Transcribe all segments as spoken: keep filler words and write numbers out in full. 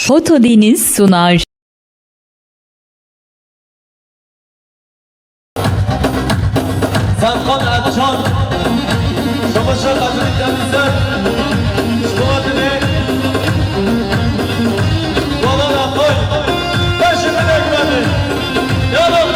Foto Deniz sunar. Serkan Ercan, Şamaşa Kadri Temizler, Şubatini, Balan Akay, Beşi Bilek Beni, Yalan.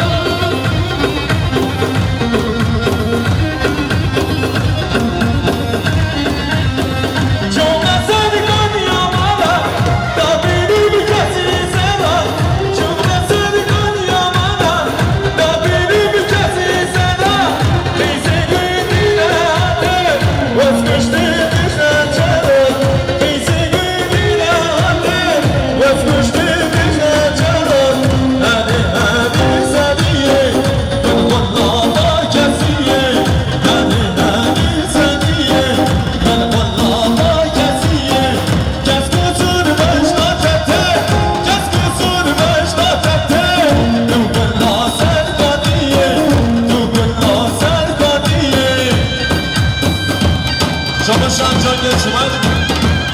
Şamaşan can geçmez.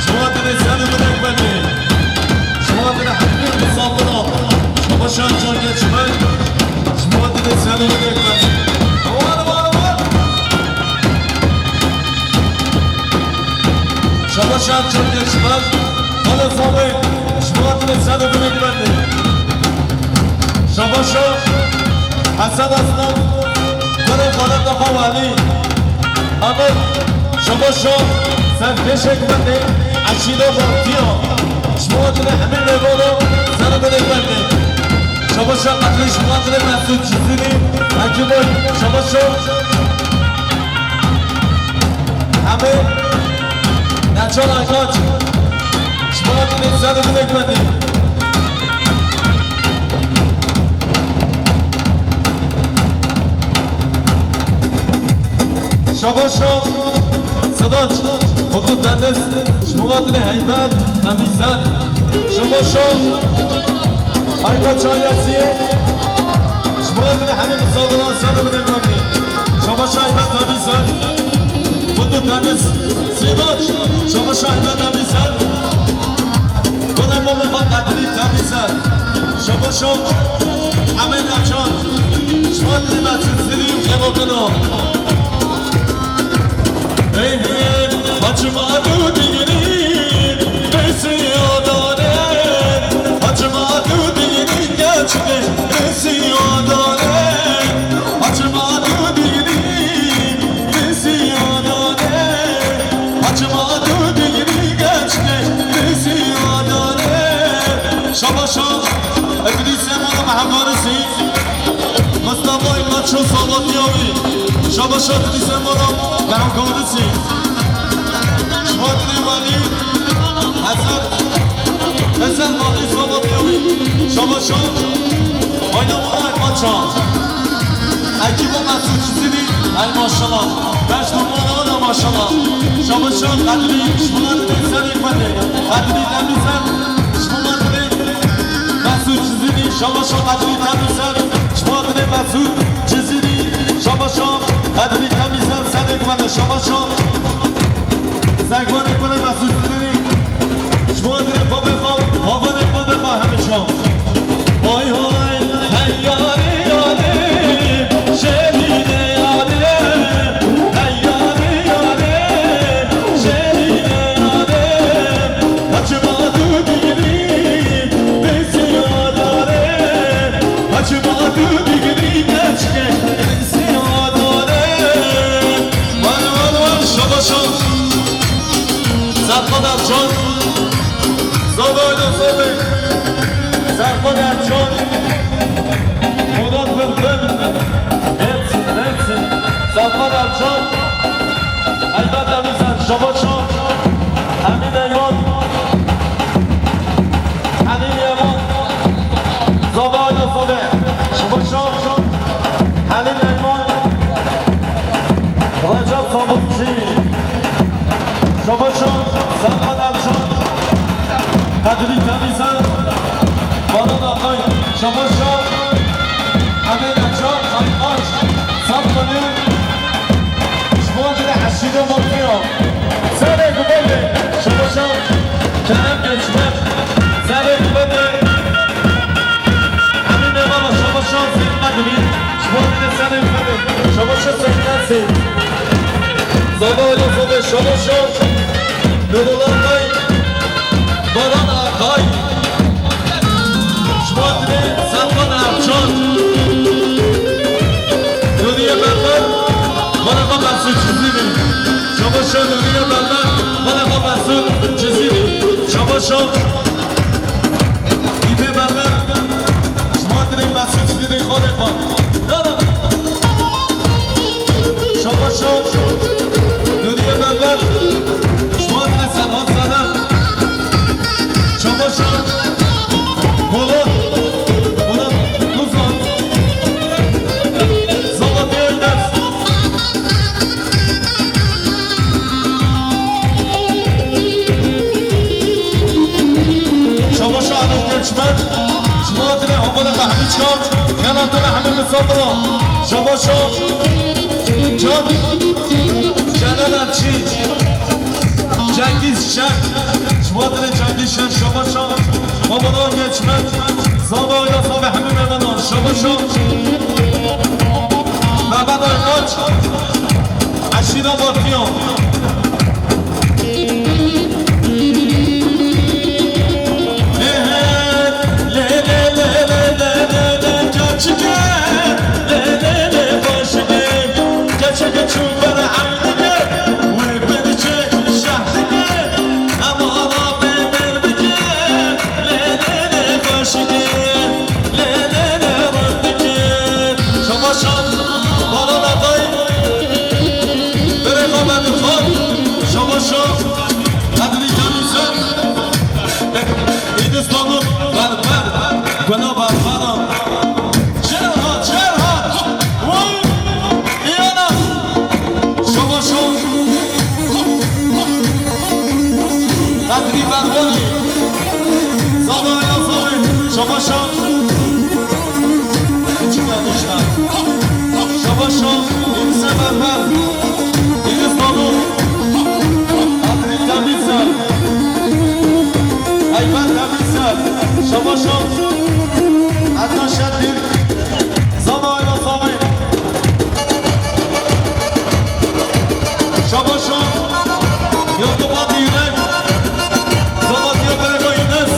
Şubatini sen ömrek beni. Şubatini hakkı musafira. Şamaşan can geçmez. Şubatini sen ömrek beni. Var, var, var. Şamaşan can geçmez. Hadi sabır. Şubatini sen ömrek beni. Şamaşan Hasan Aslan. Kare kare kafa vali. Amin. Şamaşo, ser pêşek bende, eşîda Mortiya. Ji bo hatine hemî mêvana, ser binê bende. Şamaşo, qetlê ji bo hatine Mesûd Cizîrî, Hekîmoy, Şamaşo. Hemî, Neçar Aynaç. Ji bo hatine ser binê bende. Şabaşa Sedanç, Xutut Deniz, ji bo hatine Heybet, Temîzer. Şabaşa Aybaç Ayasiyê, ji bo hatine hemî misafiran ser û binê bimî. Şabaşa Heybet, Temîzer, Xutut Deniz, Sedanç, Şabaşa Heybet, Temîzer. Gole mole xwe qedrî temîze. Şobo şok, Emin Açan. Şuan li me çizdirî û xebokino. Hey, hey, haçim adu digini, besi adane. Haçim adu digini, geçti, besi adane. Haçim adu digini, besi adane. Haçim adu digini, geçti, besi adane. Şabaşa, Edrîsê mala me hevkarisi. Mustafayê me ço sabatiyavî. Şabaşa Edrîsê mala me hevkarisi. Şubatli Walî, Hesen, Hesen Walî sabatiyavî. Şabaşa, Ayna Murat Maça. Ekîba Mesûd Çizîrî, el maşallah. Beş numara da maşallah. Şabaşa Qedrî, şubat serê xwe de. Qedrî Temîzer, şubat Mesûd Cizîrî, şabaşa Qedrî Temîzer, ji bo hatine Mesûd Cizîrî, şabaşa Qedrî Temîzer, serê xwe de, şabaşa. Zegvanê xwe de Mesûd Cizîrî, ji bo hatine babê xwe, babanê babê xwe hemî şan. Hay hay, hey yarê yarê, şerînê yarê, hey yarê yarê, şerînê yarê. Haçim adu digirî, besi adare. Haçim adu digirî, geçke, besi adare. Var, var, var, şabaşa. Serkan Ercan. Zobay da zobay. Serkan Ercan. Murat Bülbül. Hepsi, hepsi. Serkan Ercan. Elbet Emîn Sen, Şabaşo, Emîn Eyman, Helîm Yeman, Zaba Ayda Sobe, Şabaşo, Helîm Eyman, Recep Sabunçî, Şabaşo, Serkan Ercan, Qedrî Temîzer, Baran Akay, Şabaşo, Emîn Ercan, Aybaş, Sap Xwedê, Ji bo dilê eşîrê Mortiya. Serê guberê Şabaşa Kerem Geçmez. Serê Serkan Erçal. Nuriye Berber, bana bak, Ersin Çizimi. Şabaşa Nuriye Berber, bana bak, Ersin Çizimi. Şabaşa. Nuriye Berber, şima dirê Ersin Çizimi xalê xal. Şabaşa. Nuriye Berber, şima dirê Serhat Zade. Şabaşa. Polat, Polat Uzan. Zava Diyarbakır. Şabaşa Arif Göçmen. Şima dirê Hamada Fehmi Çam. Xelatına Hamid Sabra. Şabaşa. Can. Celal Elçi. Cengiz Şen. Şima dirê Cengiz Şen. Şabaşa. Hamada Göçmen. Zava ya Zava Hamid Mehmet. Şabaşa. Mehmet Aykaç. Eşîra Batiyan. Şabaşa, Baran Agay, Berê Mehmet Xan, şabaşa, Kadri Kamî Ser, Îdis Dano, Berber, Gula Berberan. Şerhat, Şerhat, vay, İyana, şabaşa, Kadri Berberî, Zava ya Zava, şabaşa. Şabaşo, Yunus Berber, Yunus Dano, Adil Temizler, Eyber Temizler, Şabaşo, Adnan Şentürk, Zava ya Zava. Şabaşo, Yurdubat Yürek, Zava Diyarbakır Yunus,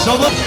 Şabaşo.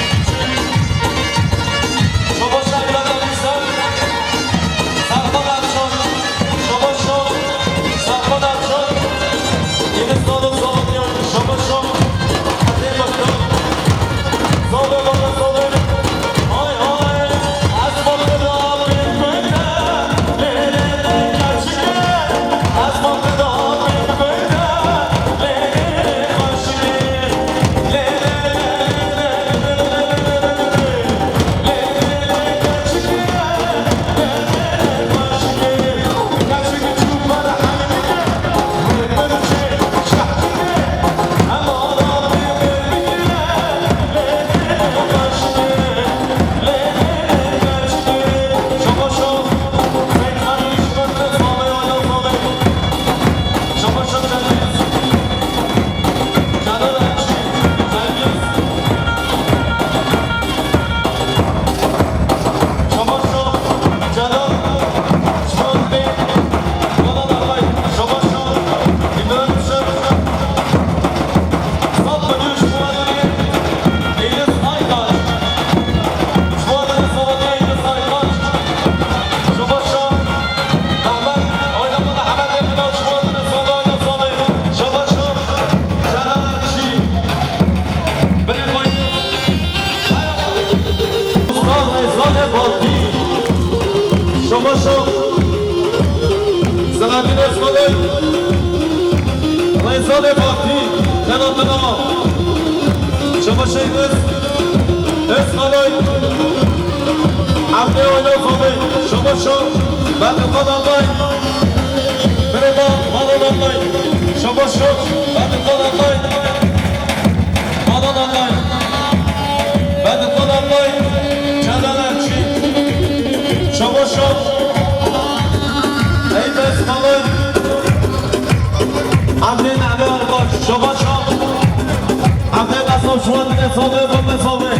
Şabaşo. Selahattin Özkalay. Rêzanê Fatî. Xenatina. Şabaşo Yunus. Özkalay. Evdê Oyna Xanê. Şabaşo. Bedri Xan Agay. Birêva Malon Agay. Şabaşo. Bedri Xan Agay. Madan Agay, Bedixan Agay, Celal Elçî, Şabaşo, Eymes Kalay, Emrê Nehbe Erbaş, Şabaşo, Emrê Qesab, Şuwat Nesabe, Bab Nesabe,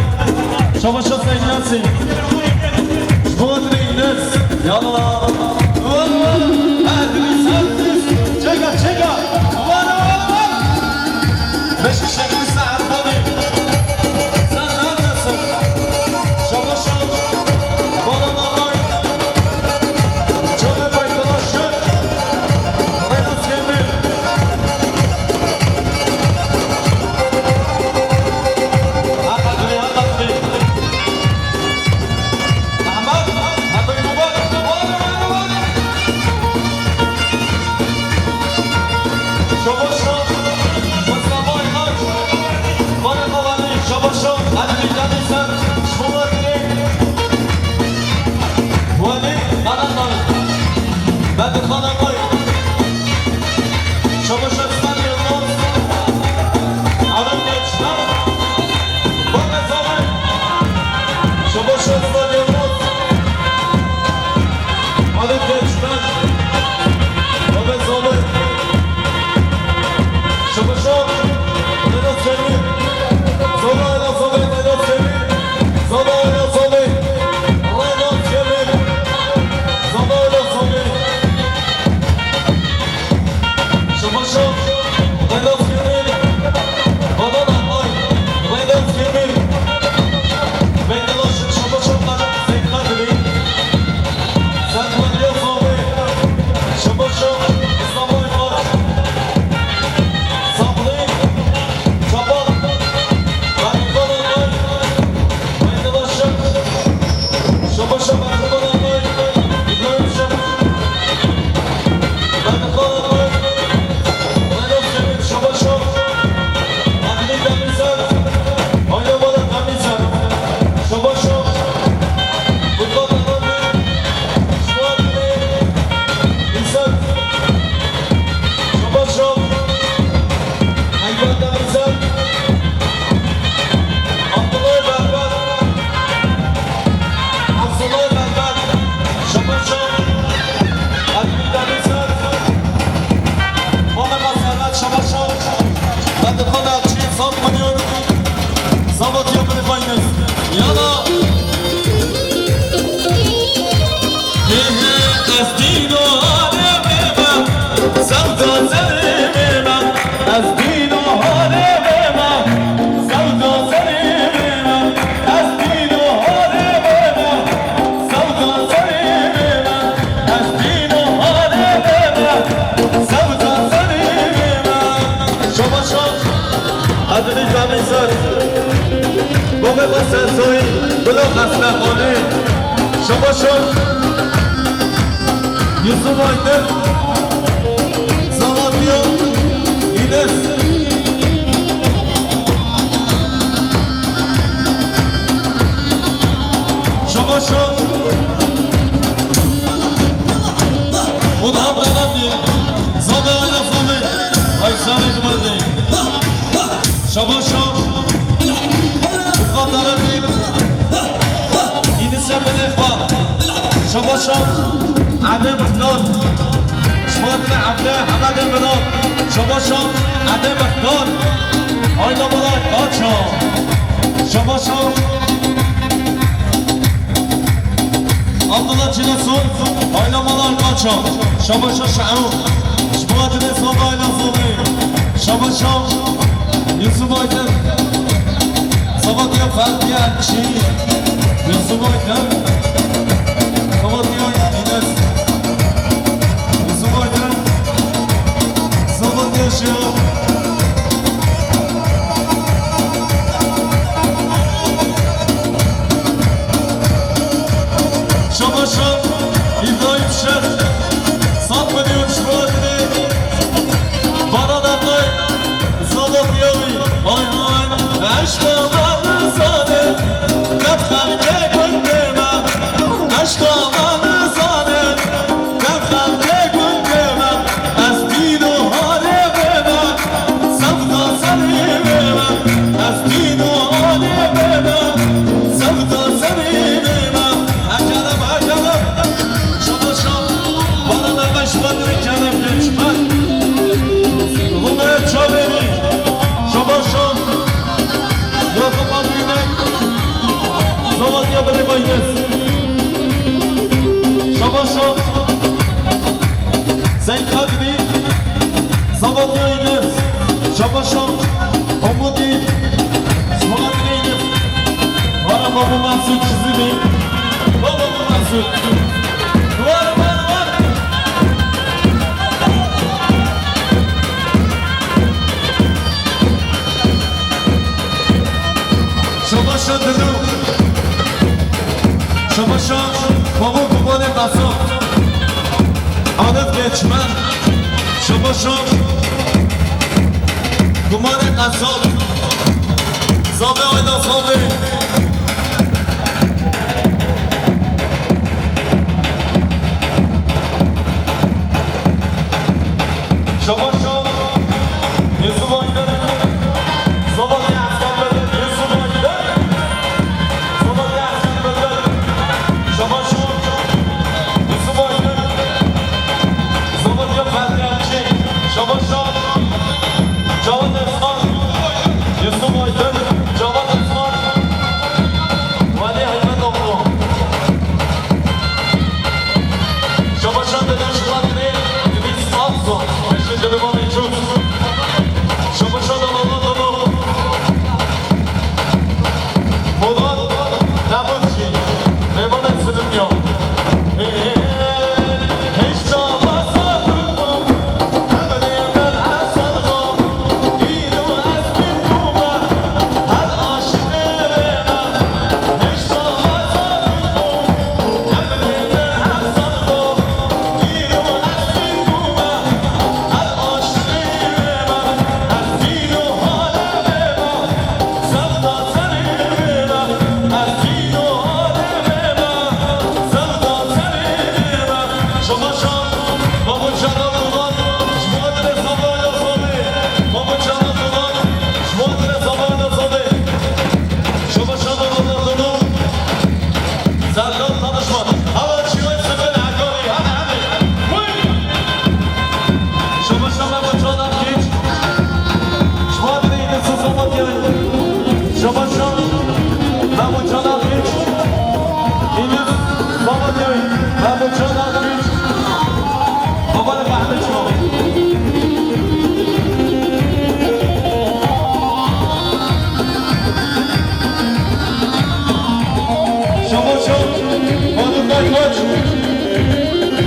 Şabaşo Seyid Yasin, Şuwat Neynes, Yallah. Çeka, çeka. Var, var, var. Beş kişi, bir saat tabii. Sen neredesin? Şabaşo. Xana Koy. Şabaş Osman Yılmaz. Arif Gençler. Baba Samet. Şabaş Osman Yılmaz. Arif Gençler. Baba Samet. Şabaş Osman. Vedat Çelik. Zana Ela Samet, Vedat Çelik. Zana Ela Samet. Vedat Çelik. Zana Ela Samet. Şabaşo, Vedat Kemil, Badan Akay, Vedat Kemil, Bengaloş, Şabaşo, Zekla Gülü, Zekla Gülü, Şabaşo, İslam Aybak, Sabri, Çapak, Gariban Akay, Bengaloş, Şabaşo, Gariban Akay, İbrahim Şabaşo. Abdullah Berber, Abdullah Berber, Şabaşo, Abdullah Berber, Mama Masara, Şabaşo, Abdullah Berber, Sat Milyon, Sabat Yapını Finance, Yana. Hê hê, ez dîno hanê bême, sewda serê bême, ez dîno hanê bême, sewda serê bême, ez dîno hanê bême, sewda serê bême, ez dîno hanê bême, sewda serê bême. Şabaşo. Adilî Kamîsar, Bobe Basensoyî, Bilo Xesleqolî, Şabaşo, Yusuf Aydın, Zavatiyo, Înes. Şabaşo, Odam Beledî, Zade Aydın Zade, Ayşe Rejmendî. Şabaşo, Xatarê Bîb, Înise Binê Xwa. Şabaşo, Ebê Bixtor. Şivatine Ebê, Hemedê Miran. Şabaşo, Ebê Bixtor. Ayna Miran Qaço. Şabaşo. Abdullah Çilesoy, Ayla Malar Qaço, Şabaşo Şe'û, Şibatine Saba Ayla Sobe, Şabaşo Yusuf Aydın, Sabatya Ferdiye Çî, Yusuf Aydın, Sabatya Enes, Yusuf Aydın, Sabatya Şe'û. Şabaşo, İbrahim Şex, Sat Milyon Şivatine, Bana Damlay, Zavatiyavi, Vay vay, eşqa Ramazanê, qet xelkê gundê me, eşqa Ramazanê, qet xelkê gundê me, ez dîno hanê bême, sewda serê bême, ez dîno hanê bême, sewda serê bême. Ekerem, ekerem. Şabaşo, bana da beş metre kerem geçme. Rumê Çavêrî. Şabaşo, Yakup Akgünek. Zavallıya beni bayınız. Şabaşo, Zeyn Kadri. Zavallıya iniz. Şabaşo, Umutî. Zavallıya iniz. Vara Babu Mansur çizimi. Babu Mansur. Var, var, var. Şabaşo Dilo. Şabaşo Pamuk Kumanê Qasap. Adet Geçmen. Şabaşo Kumanê Qasap. Zabe Ayda Zabe.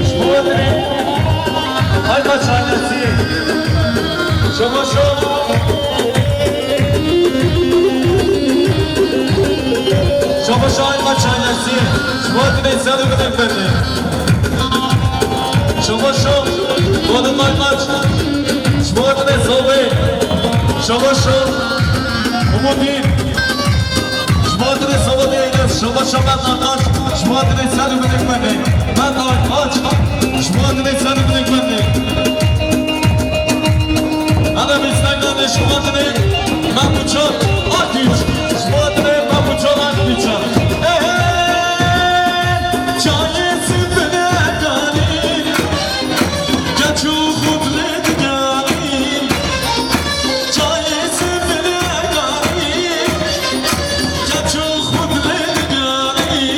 Şubatine Aybaş ailesi. Şoboşo. Şoboşo Aybaş ailesi. Şubatine Sarı Güneş Bende. Şoboşo. Bodum Aybaş. Şubatine Sobe. Şoboşo. Umudin. Ji bo hatinê Sobatê Eynez, şoba şoba Qarqaş, ji bo hatinê ser û binê Mehê, Mehê Qarqaş, ji bo hatinê ser û binê Mehê. Ana bîstengane ji bo hatinê Mehmûdcan Akîç, ji bo hatinê Mehmûdcan Akîç. Ehe, çayê zibine darî, keç û xut lê diganî. Çayê zibine darî, keç û xut lê diganî.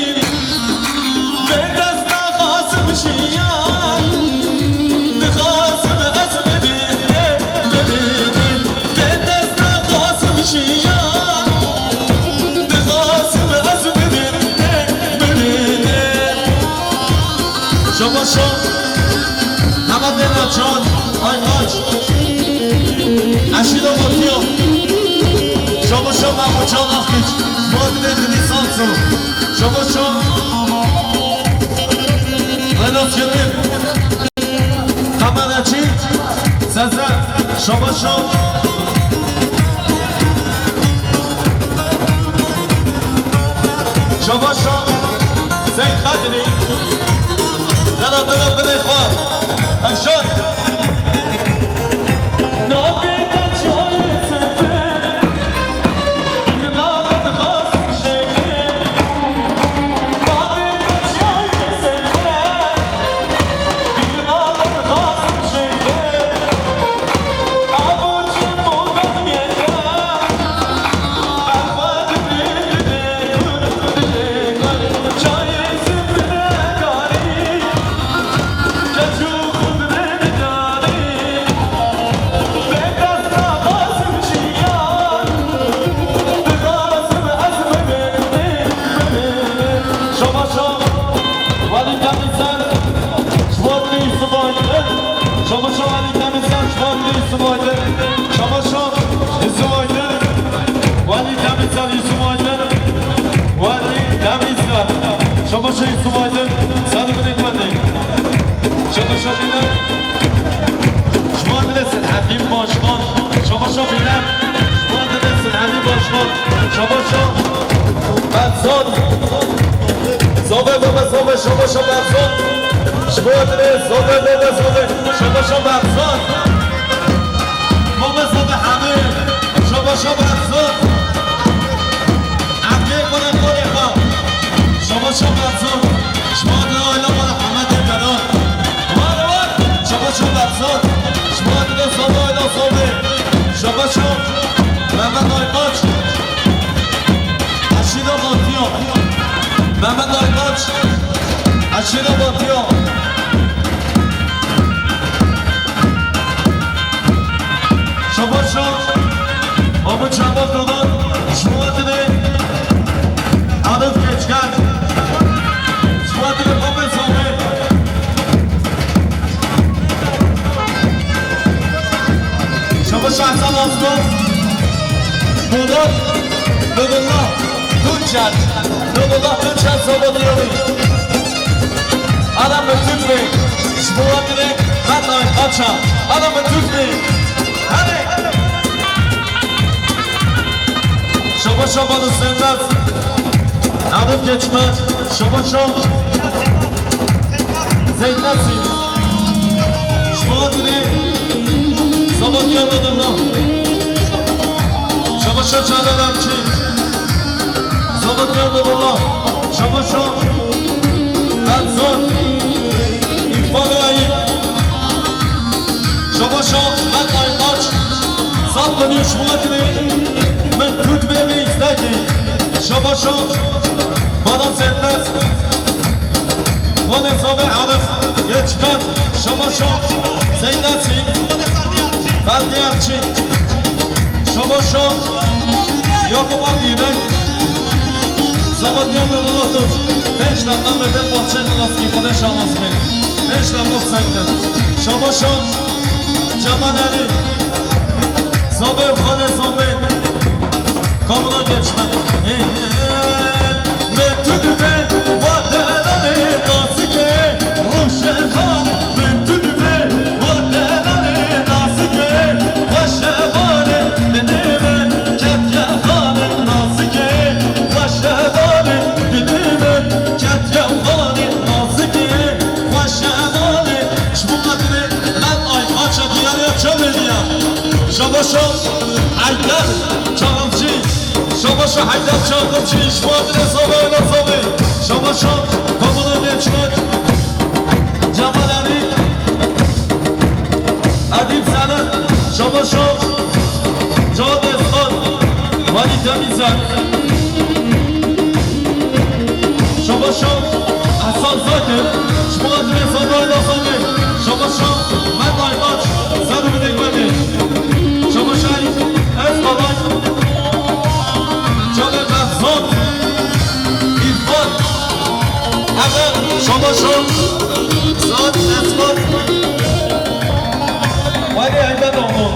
Vê dest naxwasim jiyan, dixwasim ez bibînim, bibînim. Vê dest naxwasim jiyan, dixwasim ez bibînim, bibînim. Şoboşo, Hema Dêna Can, Ayxaç, Eşîdo Matiya, Şoboşo Mehmûdcan Akîç, Muadilê Dilî Sanso, Şoboşo, Renas Yilmîr, Kameracî, Sezer, Şoboşo, Şoboşo, Seyîd Xedrî, Dela dela binê xwe, Efşan. Şoboşo, Welî Temizler, ji bo dilê Yusuf Aydin. Şoboşo, Welî Temizler, ji bo dilê Yusuf Aydin. Şoboşo, Yusuf Aydin. Welî Temizler, Yusuf Aydin. Welî Temizler. Şoboşo, Yusuf Aydin. Sen de bilin ben de. Şoboşo, Bilal. Ji bo dilê Seyhedîn Başkan. Şoboşo, Bilal. Ji bo dilê Seyhedîn Başkan. Şoboşo. Berzan. Zave, zave, zave, şoboşo Berzan. Ji bo hatinê zave, zave, zave, şoboşo Berzan. Mame zave hemî, şoboşo Berzan. Evkê xwe ne xwe ne xwe. Şoboşo Berzan. Ji bo hatinê aile xwe ne Hemedê Beran. War, war, şoboşo Berzan. Ji bo hatinê zave, aile zave. Şoboşo Mehmet Aybaş. Eşîda Batiya. Mehmet Aybaş. Eşîda Batiya. Şoboşo. Abu Çabuk Dogan. Şubatini. Arif Keçken. Şubatini Mehmet Sabri. Şoboşo Hasan Aslan. Nurullah Tunçer. Nurullah Tunçer Sobotiyovi. Ana min tut bê. Ji bo hatinê Met Ayxaça. Ana min tut bê. Hadi. Şoboşo Banu Sendaz. Arif Geçmez. Şoboşo. Zeynep'in. Şubatini. Sabah yanında. Şoboşo Çağlar Akçı. Sabah yanında. Şoboşo. Berzan. İkbal Ayıp. Şoboşo. Met Aybaş. Sat beni Şubatini. Min tut bê vê îstekî. Şoboşo. Bana Sendaz. Xwedê Zobê Arif, yê Çikan, Şoboşo, Zeynepsî, Ferdiyarçî, Şoboşo, Yakup Akîbek, Zobotyan Nurullah Tunç, Fê Şaban Erî, Zobê Xalê Zobê, Kamran Geçmen. Hey, hey, hey. Betül ve Vadeler'e nasike, Roşekan, Betül ve Vadeler'e nasike, Vaşevale, Bedeve, Ketya Xale, nasike, Vaşevale, Bedeve, Ketya Xale, nasike, Vaşevale. Ji bo xatirê Met Aybaç a diyariya çavê diya. Şabaşo Heyder Çağımcı. Şabaşo Heyder Çağımcı. Ji bo xatirê Zobê Ola Zobê. Şabaşo Komuna Geçmek. Cemal Erî. Edîp Sene. Şabaşo Cad Eskan. Valî Temîzek. Şabaşo Ehsan Zakir, ji bo xatirê Zobê Ola Zobê. Şabaşo Met Aybaç, ser û binê me bê. Şabaşo Ezkalay, Çavê Behzat, Îrfan, Emer, Şabaşo Saad Eskan. Wayê Heyder oğlu.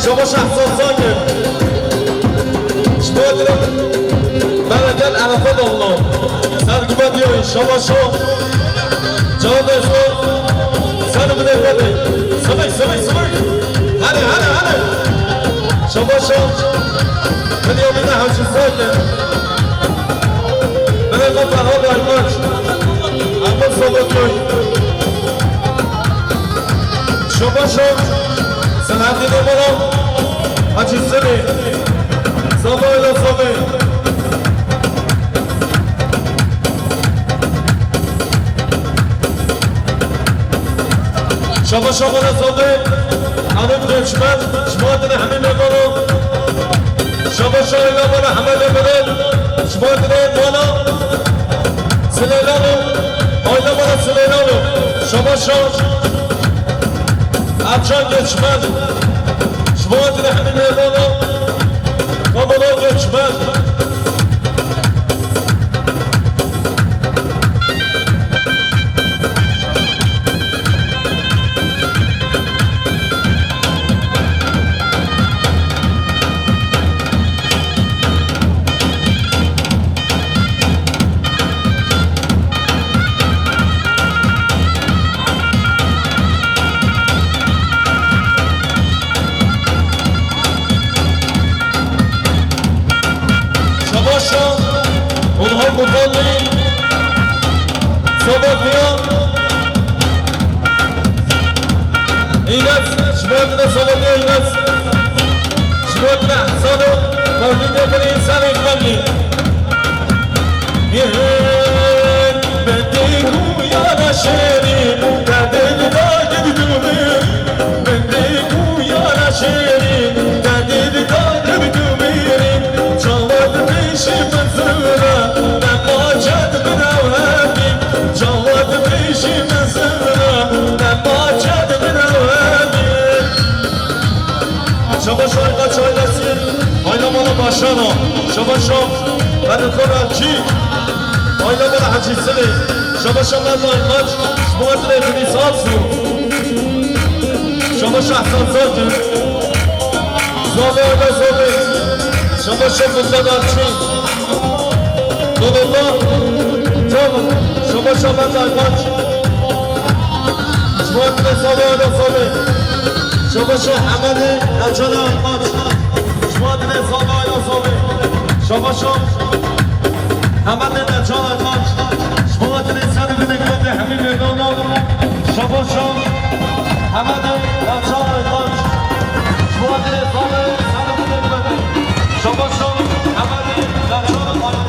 Şabaş Ehsan Zagir. Ji bo dilê bereket Erefe Dawla. Ser gume diyo, şabaşo. Cevap esto. Sen bu deferde. Sıvık, sıvık, sıvık. Hadi, hadi, hadi. Şabaşo. Bünyamin Hacı Zagir. Bereket Ferhat Aybaç. Ahmet Sabaköy. Şabaşo. Selahattin Emalan, Hacı Simi, Zobê Ola Zobê. Şabaşo Ola Zobê, Arif Göçmen, ji bo xatirê hemî mêvanan. Şabaşo Ola Ola Hemedê Mirin, ji bo xatirê Mala, Silêlano, Ola Ola Silêlano. Şabaşo. Ercan Göçmen. Ji bo xatirê hemî mêvanan. Komuna Göçmen. Şabaşa, Orhan Kurbanlı, Sabah Diyan, Eynez, ji bo te de Sabah Diyan Eynez. Ji bo te de Ehsan û Mevlûdê min însanê xemlî. Yên min dî ku yara şêrîn, derdê dida girtû min. Min dî ku yara şêrîn, derdê dida girtû min. Çawa dibêjî min zira, dema ced bira wemî. Çawa dibêjî min zira, dema ced bira wemî. Şabaş Aydaç ailesi, Ayla Mala Başana, Şabaşa Berikor Elçî, Ayla Mala Hecî Silê, Şabaşa Mehmet Aydaç, ji bo xatirê Filiz Aksu, Şabaşa Ehsan Zagir, Zobê Ayla Zobê, Şabaşa Gulden Elçî, Donatella, Şaba şaba Aybaç. Şubat ve Saba da Sabe. Şaba şo Hemedê Naçana Aybaç. Şubat ve Saba da Sabe. Şaba şo Hemedê Naçana Aybaç. Şubat ve Sadi ve Nekbete Hemî Mevlana. Şaba şo Hemedê Naçana Aybaç. Şubat ve Sadi ve Nekbete. Şaba şo Hemedê Naçana Aybaç.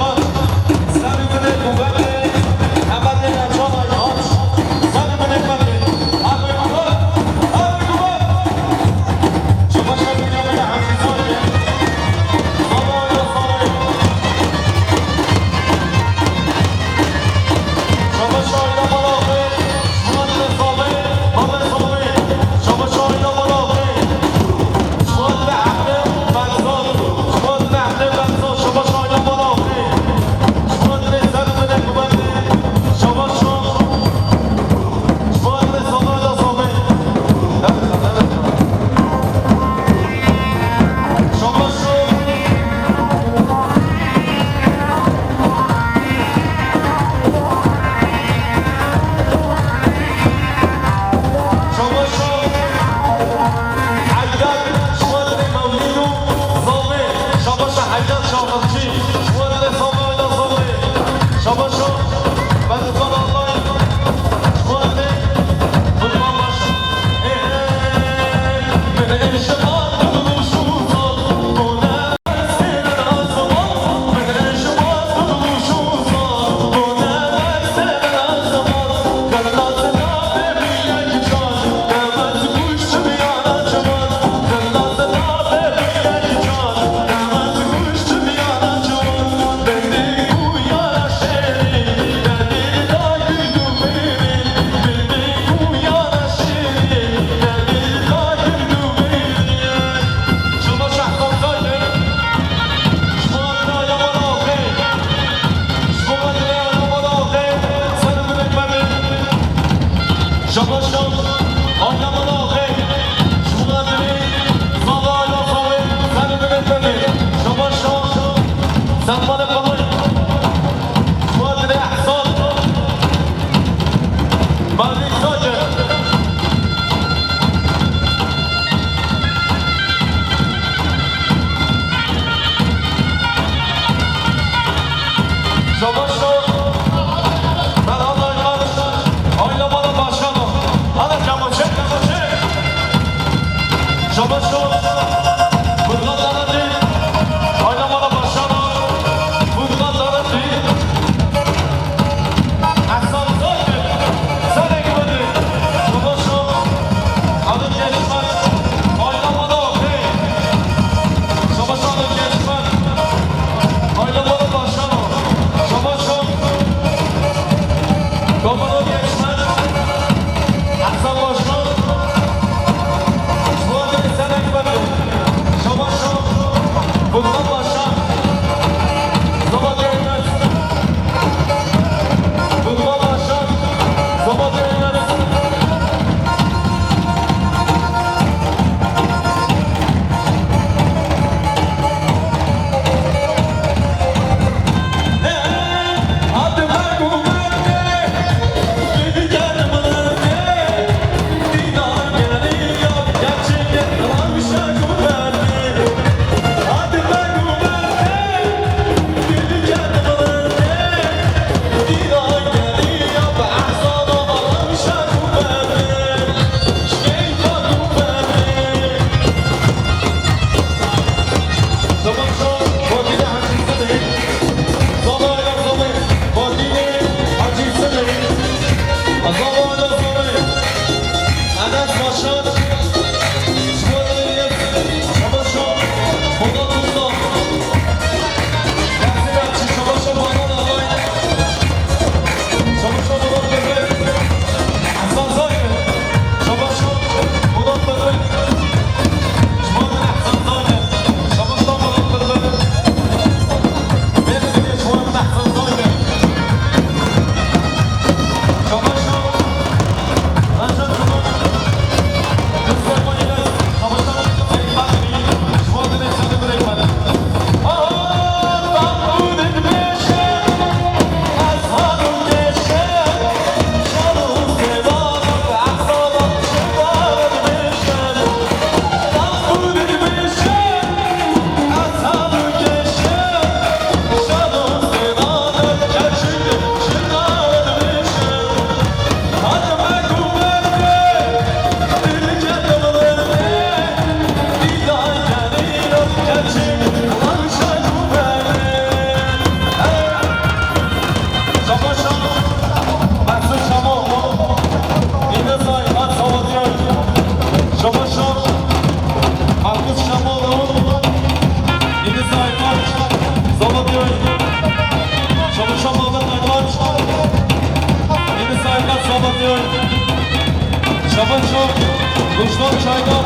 Rojdan Çayda,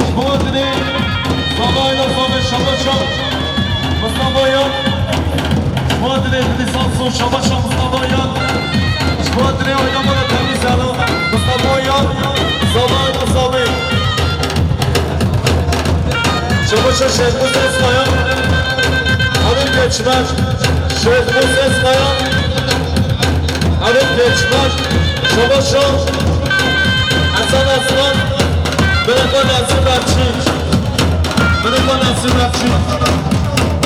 ji bo dilê Zavayla Zavê Şabaşa Mustafa Yan, ji bo dilê Dilîsan Son Şabaşa Mustafa Yan, ji bo dilê Oynamana Temîzela Mustafa Yan, Zavayla Zavê Şabaşa Şehmuz Eskaya, Halil Geçmez, Şehmuz Eskaya, Halil Geçmez, Şabaşa Hasan Aslan, Belediye Nasir Berçin, Belediye Nasir Berçin,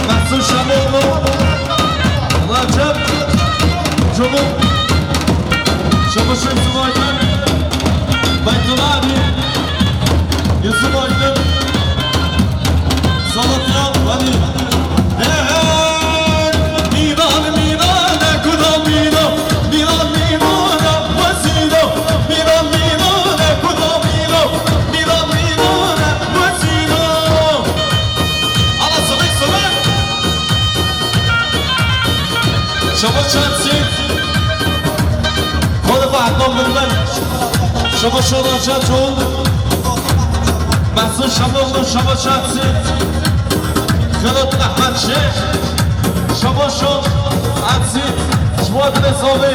Mahsun Şamoğlu, Recep Cumhur, Şabaşa Yusuf Aydın, Beytullah Ali, Yusuf Aydın, Salatya Ali. Hey, hey! Mîran, mîran, e kuda mîno, mîran, mîran, e wezîno, mîran, mîran, e kuda mîno, mîran, mîran, e wezîno. Ala sivik, sivik. Şaba çatsî. Xwedê xwe heta min ben. Şaba şaba çato. Behsûn şaba û şaba çatsî. Xelat Ehmed Şêx. Şaba şo. Atsî. Şuwa dilê zavê.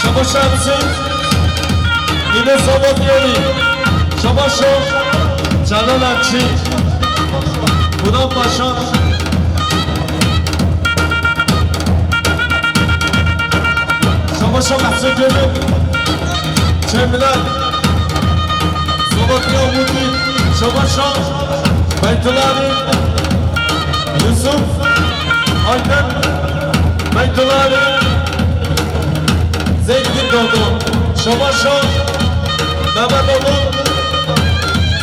Şaba şatsî. Îne Sabat Yeri. Şaba şo. Çalan Akçî. Budan Paşa. Şaba şo Mehsûn Gönül. Çemler. Sabat Yeri. Şaba şo. Beytulari. Yusuf. Aydın. Beytulari. Zengin Dodo. Şaba şo. Mehmet Oğlu.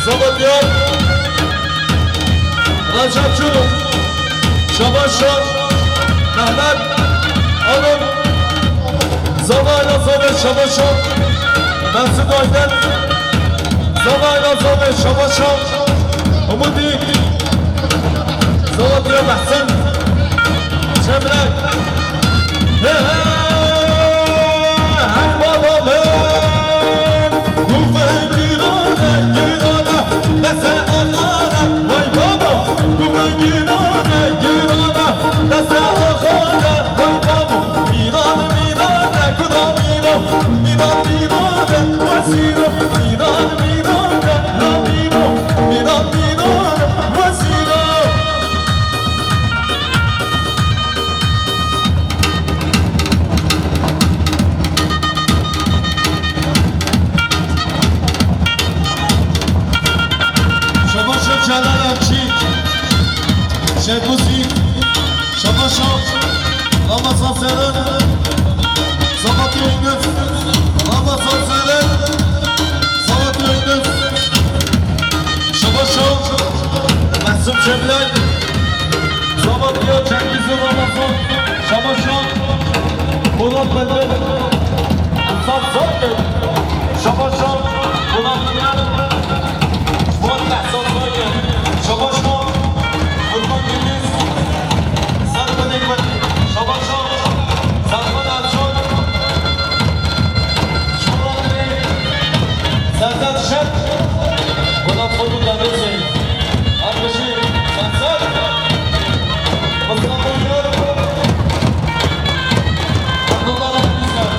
Sabat Yeri. Recep Çoluk, Şaba şo, Mehmet Alın, Zavayla Zavê Şaba şo, Mesut Aydın, Zavayla Zavê Şaba şo, Umut Yiğit, Zavatiya Mehsin, Çemrek. Hey, hey, hey, baba, hey. Guvengirane, girane, dese alane, vay baba. Guvengirane, girane, dese alane, vay baba. Mîran, mîrane, kuda mîran, mîran, mîrane, wezîro, mîran, mîrane, lamîro, mîran, mîrane, wezîro. Şabaşo Celal Akçî, Şehmuzî, Şabaşo Ramazan Zeren, Sabatî Yunus, Ramazan Zeren, Sabatî Yunus, Şabaşo Mehsûn Çemlay, Sabatî Cengiz Ramazan, Şabaşo Polat Bender, Esat Zor, Şabaşo Polat Bender, Fuat Behzat Zor, Şabaşo Furkan Gündüz, Serkan Ekber, Şabaşo Serkan Erçol, Şabaşo Serdar Şen, Polat Fadıl Deniz. Arkadaşı Sansar. Mustafa Yar. Abdullah Abdülsar.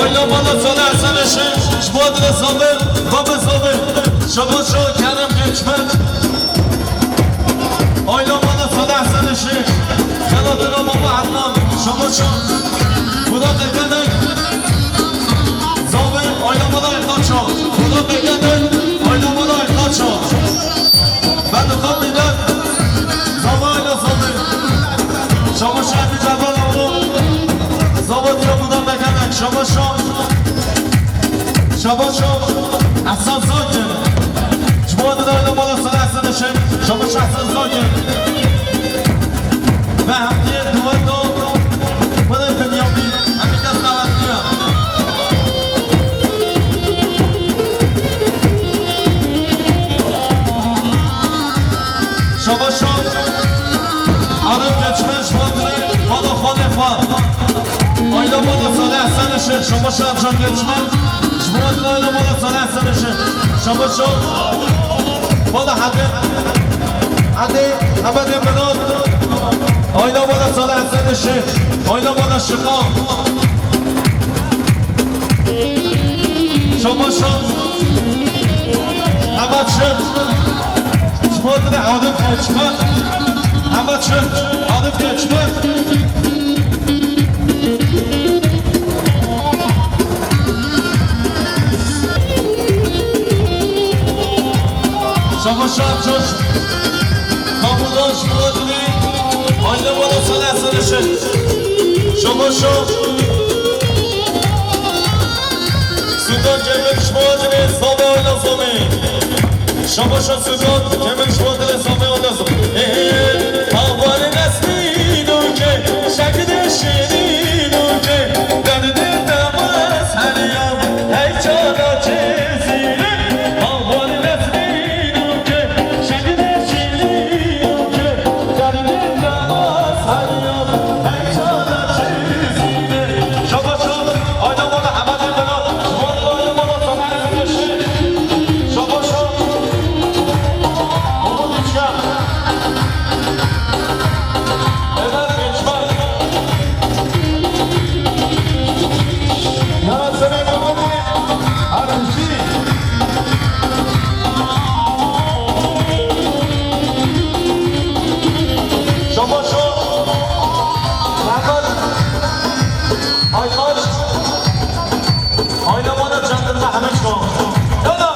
Ayla mala Salih Hesen Işık, ji bo dilê Zabir, Babê Zabir. Şaba şo Kerem Geçmen. Ayla mala Salih Hesen Işık, Selahattin Baba Adnan. Şaba şo. Murat Ekenek. Zabir, ayla mala Ertaço. Murat Ekenek, ayla mala Ertaço. Ben de tam bir de Zabir, ayla Zabir. Şaba şo, Hemî Cebel oğlu. Zabit ya Murat Ekenek. Şaba şo. Şaba şo Ehsan Zagir. Ji bo dilê mala Salih Hesen Işık. Şaba şo Ehsan Zagir. Ve hemdiyê dueto Xwedê Binyamîn. Hemî kes davetliye. Şaba şo Arif Geçmen ji bo dilê mala xalê xwe. Ayla mala Salih Hesen Işık, şaba şo Can Geçmen. Ji bo dilê ayla mala Salih Hesen Işık. Şaba şo. Mala Hadi. Hadi, Hemedê Mirat. Ayla mala Salih Hesen Işık. Ayla mala Şiqa. Şaba şo. Hemed Şık. Ji bo dilê Arif Geçmen. Hemed Şık, Arif Geçmen. Şaba şo Coş. Kabuldan ji bo dilê ayla mala Salih Hesen Işık. Şaba şo. Sultan Cemil ji bo dilê Zabê ayla Zabê. Şaba şo Sultan Cemil ji bo dilê Zabê ayla Zabê. Ê, Hawarê Nesrîn û ke, şekilê şêrîn û ke, derdê te wes her yam, hey çala çêzîne. Hawarê Nesrîn û ke, şekilê şêrîn û ke, derdê te wes her yam, hey çala çêzîne. Şaba şo, ayda mala Hemedê Mirat, ji bo ayda mala Somer Zilişê. Şaba şo, Umut Üçgen. Ömer Geçmen. Yaraşanê Mehmetê Artişî. Şaba şo Mehmet Aytaç. Ayna bana çandırma hemen şu an. Yana.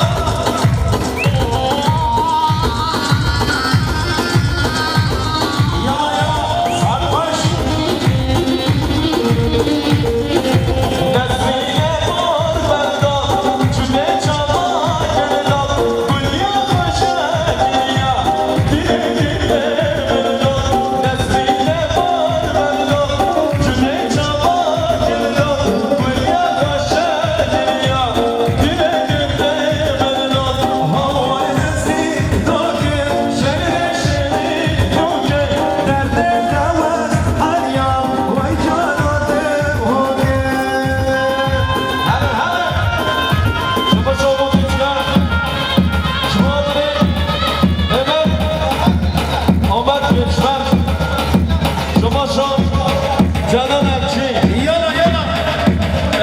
Canan Erçi. Yana, yana.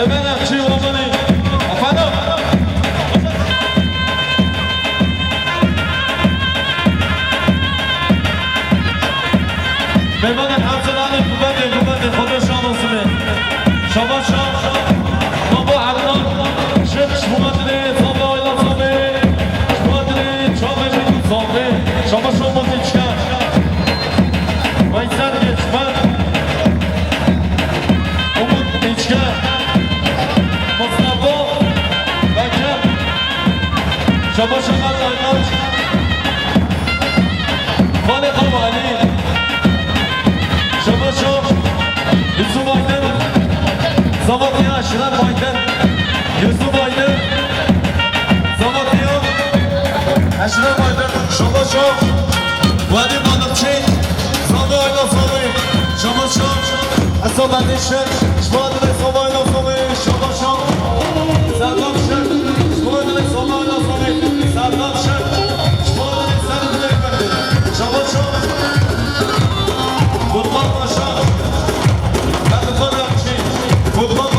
Emel Erçi, Romanî. Efendim? Mêvanên hemzedanê, qûbetê, qûbetê, Xwedê şan olsun. Şaba şo. Baba Adnan. Şık, şumadine, Zombe, Oyla Zombe. Şumadine, Çavê Zombe. Şaba şo, Umut Üçgen. Veysel Geçmen. Umut Üçgen. Mustafa Bekir. Şaba şo, Aytaç. Xalê Xavalî. Şaba şo. Yusuf Aydın. Zavatya Eşref Aydın. Yusuf Aydın. Zavatya Eşref Aydın. Şaba şo. Wadi Balıkçı. Zavi Ayla Zavi. Şaba şo. Esam Endişir. Şumadine Zavi Ayla Zavi. Şaba şo. Serdar Şir. Şumadine Zavi Ayla Zavi. Serdar Şir. Şumadine Serdar Şir. Şaba şo. Kutman Paşa. Ben de Konyakçı. Kutman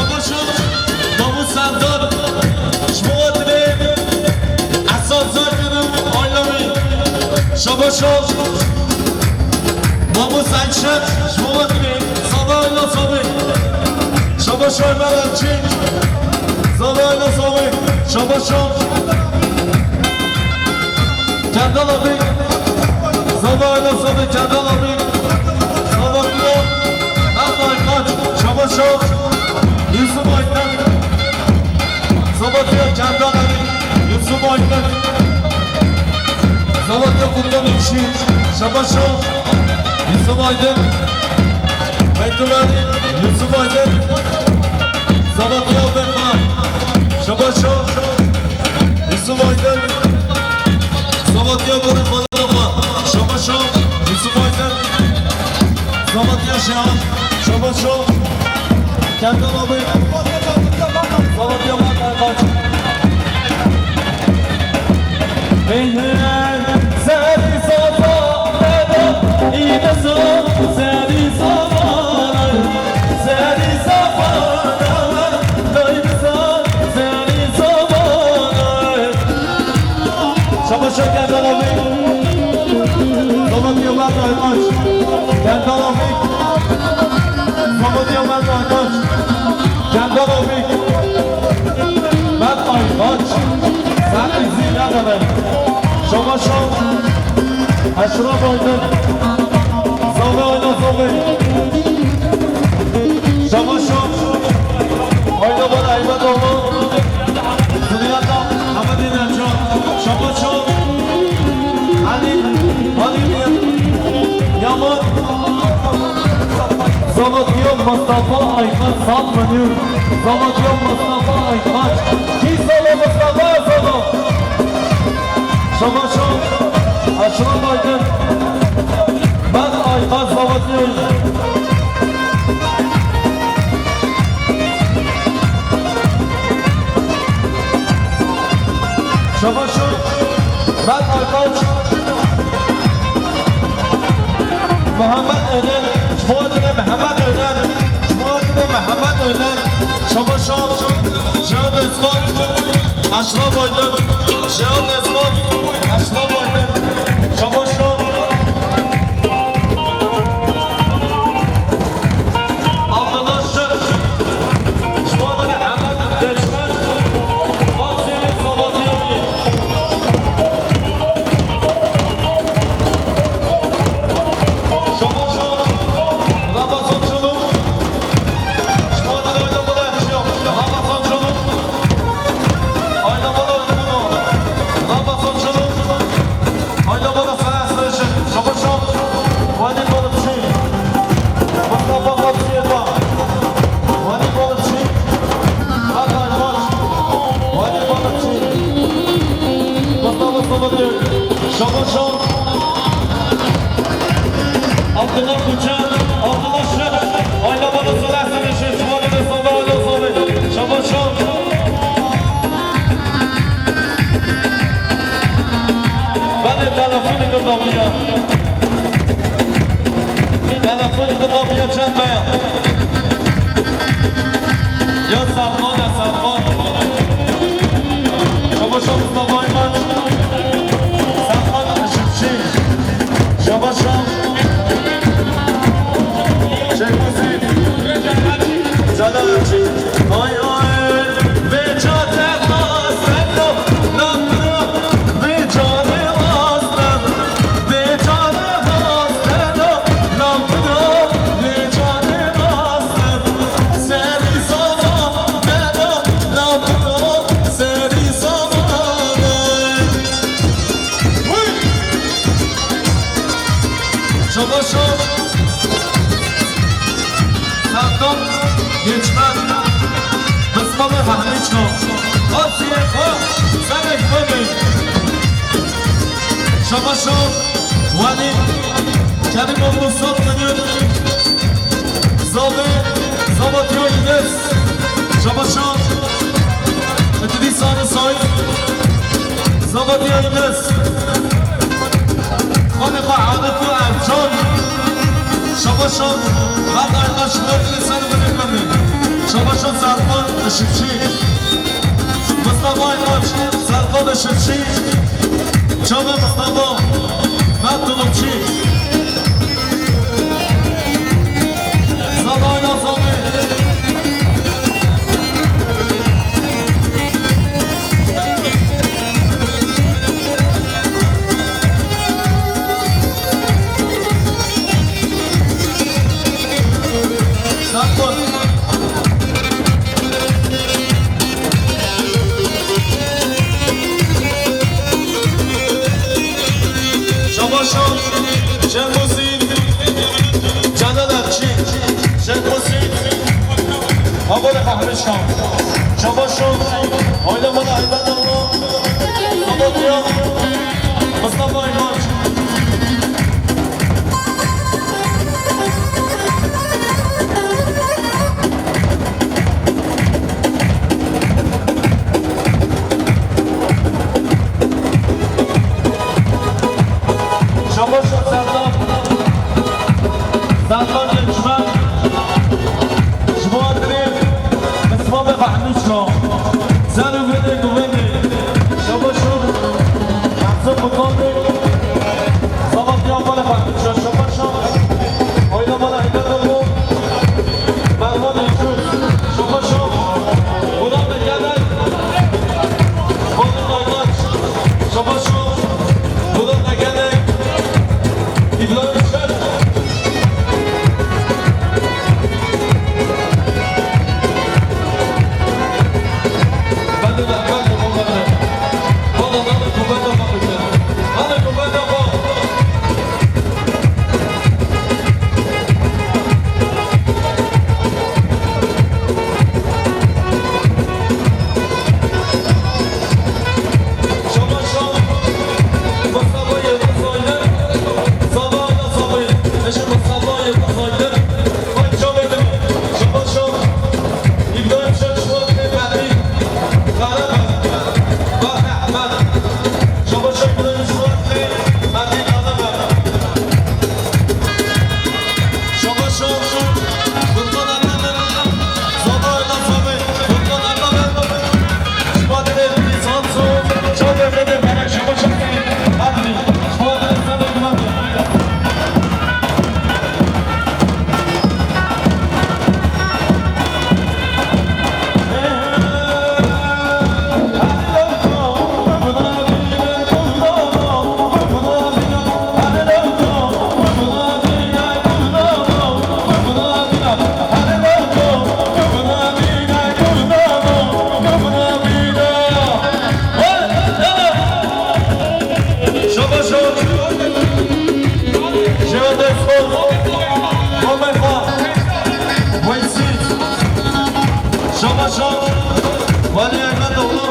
Şabaş ol, Mamû Serdar, ji bo we divê Esad Zagir û aîla wî. Şabaş ol, Mamû Selçik, ji bo we divê Zava aîla Savê. Şabaş ol, Mehmet Çîk, Zava aîla Savê. Şabaş ol. Kendal abi, Zava aîla Savê, Kendal abi. Zava diyor. Erdoğan Kaç, Şabaş ol. Yusuf Aydın. Zava diyor, Kendal abi. Yusuf Aydın. Zava diyor, Kutlan Ekşi. Şabaş ol. Yusuf Aydın. Beytullah. Yusuf Aydın. Zava diyor, Berman. Şabaş ol. Yusuf Aydın. Zava diyor, Berman. Şabaş ol. Yusuf Aydın. Zava diyor, Şahan. Şabaş ol. Kendal abi. Zava diyor, Berman. Hey, hey. Serî Zava, Zava, îne Zava, Serî Zava, Serî Zava, Serî Zava. Şabaş ol Kendal abi. Zava diyor, Mert Aybaş. Kendal abi. Zava diyor, Mert Aybaş. Kendal abi. Mert Aybaş. Sen izin ne kadar? Şabaş ol. Eşref Aydın. Zava aîla Savê. Zavodiya Mustafa Ayxaç, sat milyon. Zavodiya Mustafa Ayxaç. Kî zana Mustafa zana? Şabaşo. Eşref Aydın. Ben Ayxaç Zavodiya. Şabaşo. Ben Ayxaç. Muhammed Öner. Şuadine Muhammed Öner. Şuadine Muhammed Öner. Şabaşo. Şabaşo. Eşref Aydın. Şabaşo. Eşref Aydın. Şabaşo. Abdullah Şık. Şuadine Muhammed Geçmez. Fatih Salatiyani. Şabaşo. Ramazan Çoluk. Şuadine Ramazan Çoluk. Ayla bana, bana, bana, bana, bana, Ayla bana, sana sırışın. Şabaşo. Wani bana bir şey. Mustafa bana bir şey yapar. Wani bana bir şey. Bak, ay, bak. Wani bana bir şey. Mustafa sana diyor. Şabaşo. Abdullah Kuçan, Abdullah Şık, Ayla Bana Süleyman Işık, Şuanı ve Sabah Ayla Sabah, Şabaşo. Ben de telefonu kırdım ya. Telefonu kırdım ya, çekme ya. Ya Salman, ya Salman. Şabaşo Mustafa Ayman. Salman Işıkçı. Şabaşo. Şemsi. Canan Işık. Ay, ay. Ve çare hastelo. Lambro. Ve çare hastelo. Ve çare hastelo. Lambro. Ve çare hastelo. Serî Samanê, lambro, serî Samanê. Wî! Şabaşo. Serkan Geçmez. Mismamê Fehmî Ço. Qasiyê xwe, serê xwe be. Şabaşo. Wanî, Kerîm Abdulsat Münir, Zavê, Zavatiya Înes, Şabaşo, Idrîs Arısoy, Zavatiya Înes, Xanê xwe Arif û Ercan, Şabaşo, Xalq Ayxaç, Xalq Înes, Xalq Înes, Şabaşo, Serkan Işıkçı, Mustafa Ayxaç, Serkan Işıkçı, Çavê Mustafa, Mert Tulumçî. Zana ya Zana. Sakın. Şabaşo. Mustafayê Muzayir, vay çavê min, şabaş o. İbrahim Şen, Şubat Bey, Mehdi, Karabağ, Bahri Ahmet. Şabaş o, İbrahim Şubat Bey, Mehdi, Karabağ. Şabaş o, Furkan Ataman, Zaba Ataman, Furkan Ataman. Şubat Bey, Sansu, Şubat Bey, Şabaş o, Adli. Şabaş olsun. Jihad Esmer. Muhammed Fa. Weysî. Şabaş olsun. Vali Ehmet oğlu.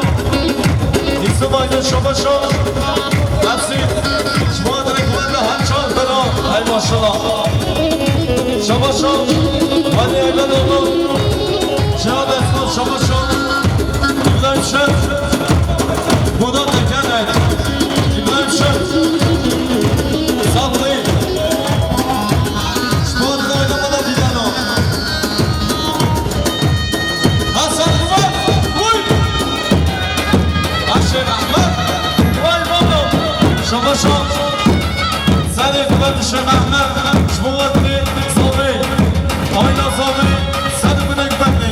İsmail şabaş olsun. Hepsi. Şubat Ekber'de her çağ bela. Hay maşallah. Şabaş olsun. Vali Ehmet oğlu. Jihad Esmer şabaş olsun. İbrahim Şen. Bu da teker et. İbrahim Şen. Saklayın. Spor oynamada Bilal o. Hasan Kubat. Vur. Aşır Ahmet. Vay baba. Şabaş o. Serê xwe dişe Mehmet, ji bo we divê zavê, ayna zavê, ser bine bendê.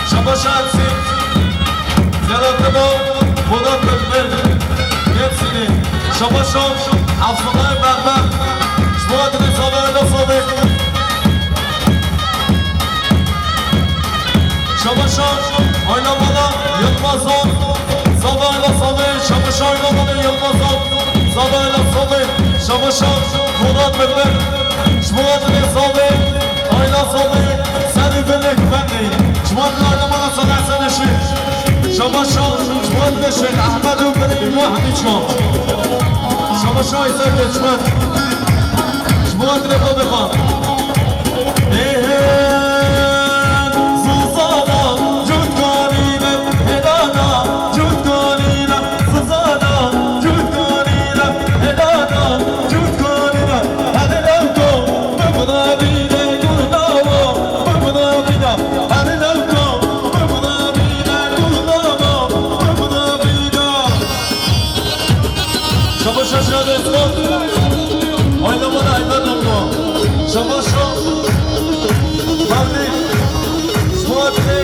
Şabaş Ersin, Zelatina, Murat Bilbil, Yetsinî, Şabaş Efsunay Mehmet, ji bo we divê zavê, ayna zavê. Şabaşa, Ayla Bala, Yılmaz Zor, Zaba Ayla Salı, Şabaşa, Ayla Bala, Yılmaz Zor, Zaba Ayla Salı, Şabaşa, Murat Bilbil, Şmurat Bey Salı, Ayla Salı, Seni Billik Bendi, Şmurat Ayla Bala Salı, Hasan Işık, Şabaşa, Şmurat Işık, Ahmet Ülkü'nün İbrahim İçko, Şabaşa ise Geçmez, Şmurat Bey Salı, Êhên zizana cutkanîne, hêdana cutkanîne, zizana cutkanîne, hêdana cutkanîne. Hadi lewto, bibina bîne gurnawa, bibina bîna. Hadi lewto, bibina bîne gurnawa, bibina bîna. Şabaşa şadesko. Oynamada aydan olma. Şabaşa. Bardi. Şuatli.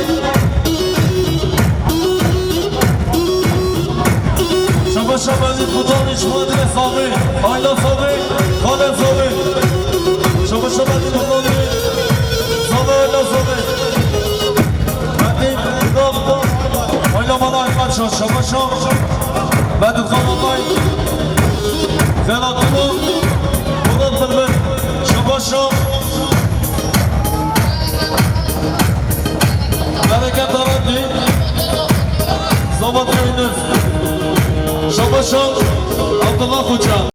Şabaşa Bardi. Kudani Şuatli Savi. Ayla Savi. Kader Savi. Şabaşa Bardi. Kudani. Savi. Ayla Savi. Bardi. Kudani. Oynamada aydan. Şabaşa. Bedixan Altay. Zeynep Hanım. Murat Bilbil. Şabaşa. Bereket Arandi. Zavat Yunus. Şabaşa. Abdullah Hoca.